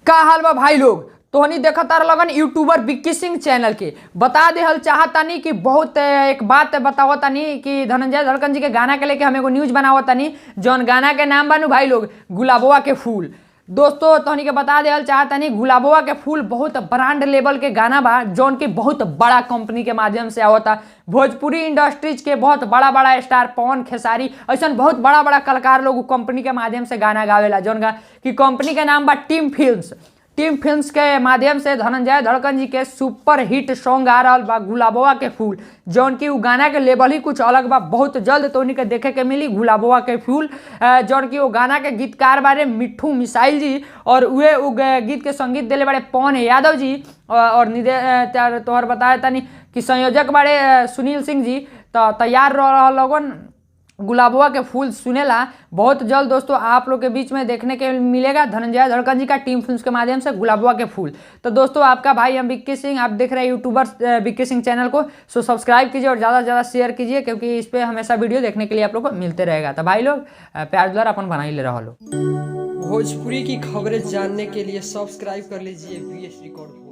का हाल बा भाई लोग। तोहनी देखतार लगन यूट्यूबर विक्की सिंह चैनल के। बता देहल चाहतानी कि बहुत एक बात बतावतानी कि धनंजय धड़कन जी के गाना के लेके हम एगो न्यूज बनावतानी, जौन गाना के नाम बानू भाई लोग गुलाबोआ के फूल। दोस्तों तोहनी के बता देहल चाहतानी गुलाबोआ के फूल बहुत ब्रांड लेवल के गाना बा, जौन की बहुत बड़ा कंपनी के माध्यम से आवता। भोजपुरी इंडस्ट्रीज के बहुत बड़ा बड़ा स्टार पवन खेसारी ऐसा बहुत बड़ा बड़ा कलाकार लोग कंपनी के माध्यम से गाना गावेला, जौन कि कंपनी के नाम बा टीम फिल्म्स। टीम फिल्म्स के माध्यम से धनंजय धड़कन जी के सुपर हिट सॉन्ग आ रहा बा गुलाबोआ के फूल, जौन की उ गाना के लेवल ही कुछ अलग बा। बहुत जल्द तोहनी के देखे के मिली गुलाबोआ के फूल, जौन की वो गाना के गीतकार बारे मिट्ठू मिसाइल जी और उहे उ गीत के संगीत दिले बारे पवन यादव जी और तोहर बताए तनी कि संयोजक बारे सुनील सिंह जी। तो तैयार रह रहा लोगन गुलाबोआ के फूल सुनेला। बहुत जल्द दोस्तों आप लोग के बीच में देखने के मिलेगा धनंजय धड़कन जी का टीम फिल्म्स के माध्यम से गुलाबोआ के फूल। तो दोस्तों आपका भाई हम विक्की सिंह, आप देख रहे हैं यूट्यूबर विक्की सिंह चैनल को, सो सब्सक्राइब कीजिए और ज़्यादा से ज़्यादा शेयर कीजिए, क्योंकि इस पर हमेशा वीडियो देखने के लिए आप लोग को मिलते रहेगा। तो भाई लोग प्यार दुलार अपन बना ही ले रहा लो। भोजपुरी की खबरें जानने के लिए सब्सक्राइब कर लीजिए वीएस रिकॉर्ड।